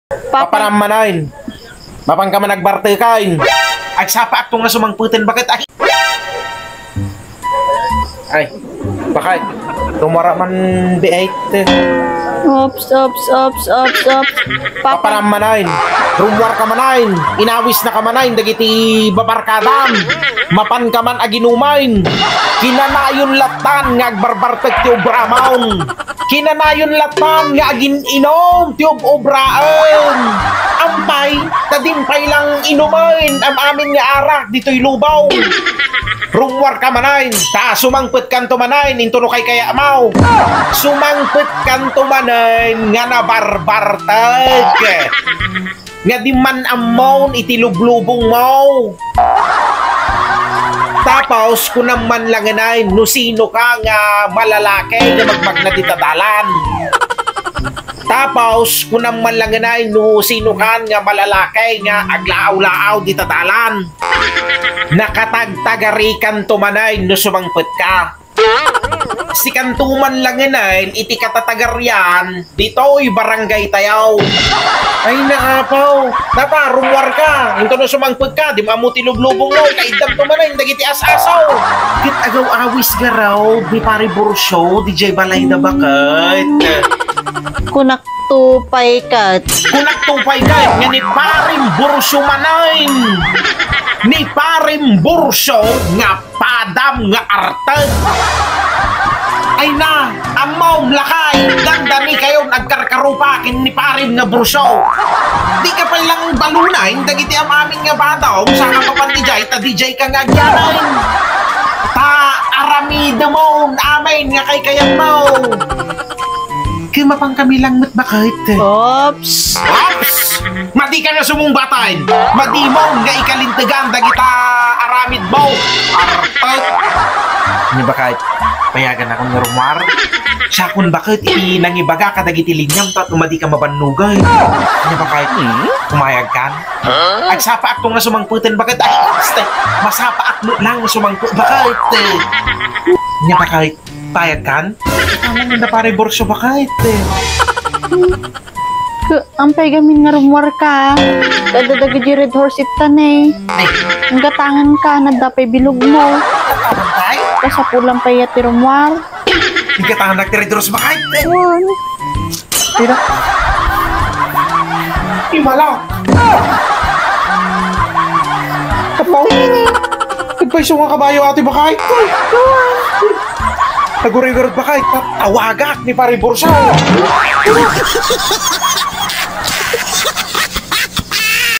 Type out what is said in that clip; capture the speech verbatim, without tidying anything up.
Papanam manen. Mapan ka man agbarteken. Agsapaakto nga sumangpeten, baket. Ay. Ay, baket. Rummuar man biit. Ops, ops, ops, ops, ops. Papa- Papanam manen. Rummuar ka manen. Inawis na ka manen dagiti babarkadam. Mapan ka man aginumen. Kinanayon lattan nga agbarbartek ti obramon. Kinanayon lattan nga agin-inum ti ub-obraem. Ampay, ta dimpay lang inumen am-amin nga arak ditoy lubong. Rummuar ka manen, ta sumangpet kanto manen, into no kaykayatmo. Sumangpet kanto manen nga nabarbartek. Nga di man ammon iti lublubongmo. Tapos, kunam man langenay no sino ka nga malalaki nga magmagna dita dalan. Tapos, kunam man langenay no sino ka nga malalaki nga aglaaw-laaw dita dalan. Nakatagtagarikanto manen no sumangpet ka. Sikanto man langenay iti katatagarian ditoy barangay tayo. Ay, naapaw, napa, rummuar ka. Into no sumangpet ka, di mo ammo ti lublubongmo, kaiddagto manen dagiti as-asaw. Ket agaw-awis garud ni Pare Burso, diay balayda, baket. Kunak to pay ket. Kunak to pay ket nga ni Pare Burso manen. Ni Pare Burso nga padam nga artek. Ay na, ammom, lakay, dandani kayon agkarkarupa ken ni Pare nga Burso. Di ka pay lang balunen dagiti am-amin nga badom, saka mapan diay, ta diay ka nga agyanen. Ta aramidemon amin nga kaykayatmo. Ket mapan kami lang met, baket. Ops. Ops! Madi ka nga sumungbaten. Madimon nga ikalintegan dagita aramidmo. Arpet. Ni, baket, payagan akon nga rummuar. Siakon, baket, iti nangibaga kadagiti liniam tapno madi ka mabannogay. Ni, baket, pumayag kan? Agsapaakto nga sumangpeten, baket. Ay, este, masapaak met lang nga sumangpet, baket. Ni, baket, payag kan? Amangan da, Pare Burso, baket. Ket ampay gamin nga rummuar ka? Kada dagiti Red Horse ittan, eh. Ay. Ang gatangan ka, nadda pay bilog mo. Ampay? Kasapulan pay ti rummuar. Ang gatangan na ti Red Horse, baket. Wan. Tira. Imala. Kapaw. Nagpayso nga kabayo, ati, baket. Nagurigurot, baket. Awagak ni Pare Burso.